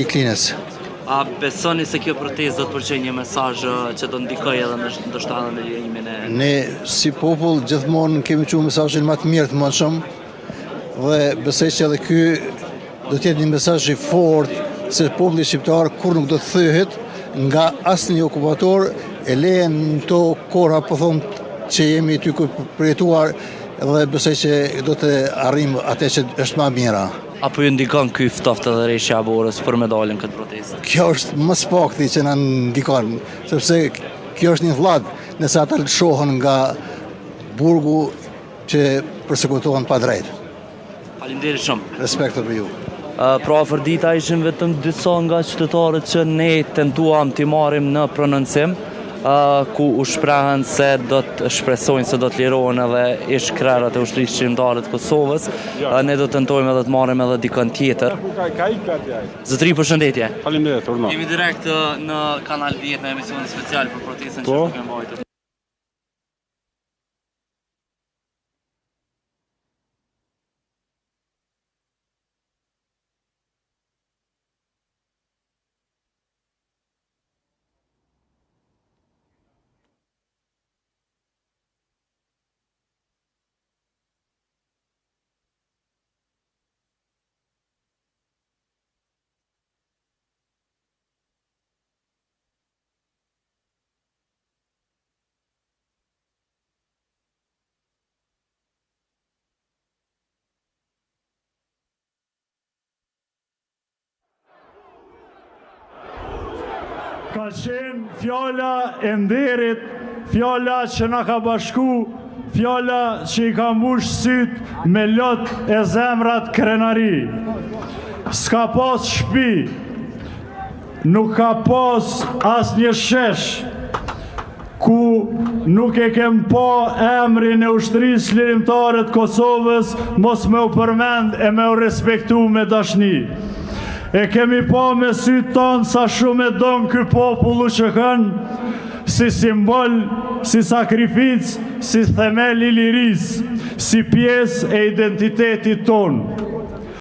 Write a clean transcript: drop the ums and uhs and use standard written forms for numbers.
i Klinës. A besoni se kjo protestë do të përçojë një mesazh që do ndikojë edhe në ndoshta edhe në lirimin e Ne si popull gjithmonë kemi çu mesazhin më të mirë të mundshëm dhe besoj që edhe ky do të jetë një mesazh i fortë se populli shqiptar kurrë nuk do të thyhet nga asnjë okupator e le në këto kohëra po thom që jemi tu përjetuar dhe besoj që do të arrijmë atë që është më mira. A po ju ndikon ky ftohtë edhe reshja e borës për me dalë në këtë protestë? Kjo është më së pakti që na ndikon, sepse kjo është një fllad nëse ata lëshohen nga burgu që persekutohen padrejt. Faleminderit shumë. Respekt për ju. Pra Afërdita ishin vetëm disa nga qytetarët që ne tentuam t'i marrim në prononcim, ku u shprehën se do të shpresojnë se do të lirohen edhe ish krerët e ushtrisë çlirimtare të Kosovës. Ne do të tentojmë edhe të marrim edhe dikën tjetër. Zotëri, përshëndetje. Faleminderit, urdhëro. Jemi direkt në Kanal 10 në emisionin special për protestën që po. është duke mbajtur. Ka qenë fjala e nderit, fjala që na ka bashku, fjala që i ka mbush sytë me lot e zemrat krenari. S'ka pas shpi, Nuk ka pas asnjë shesh ku nuk e kem pa emrin e Ushtrisë Çlirimtare të Kosovës mos me u përmend e me u respektu me dashni. E kemi pa me sytë tanë sa shumë e don ky popull UÇK-në, si simbol, si sakrificë, si themel i lirisë, si pjesë e identitetit tonë.